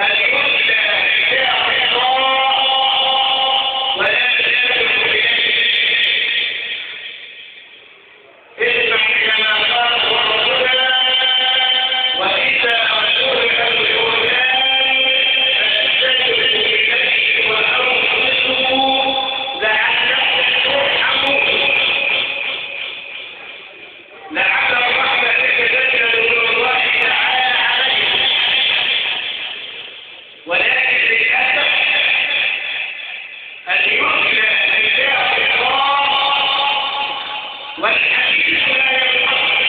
أن يتلى كتاب الله ولا تدخل إليه. اسمع إلى ما قال ربنا: وإذا قرئ القرآن فاستمعوا إليه وأنصتوا لعلكم ترحمون. لعل الرحمة تتنزل من الله تعالى عليكم، ولكن للأسف أن يتلى كتاب الله والحديث لا ينقطع،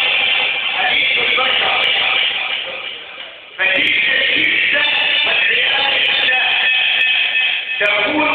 حديث البشر، فتلك الشدة والعياذ بالله تكون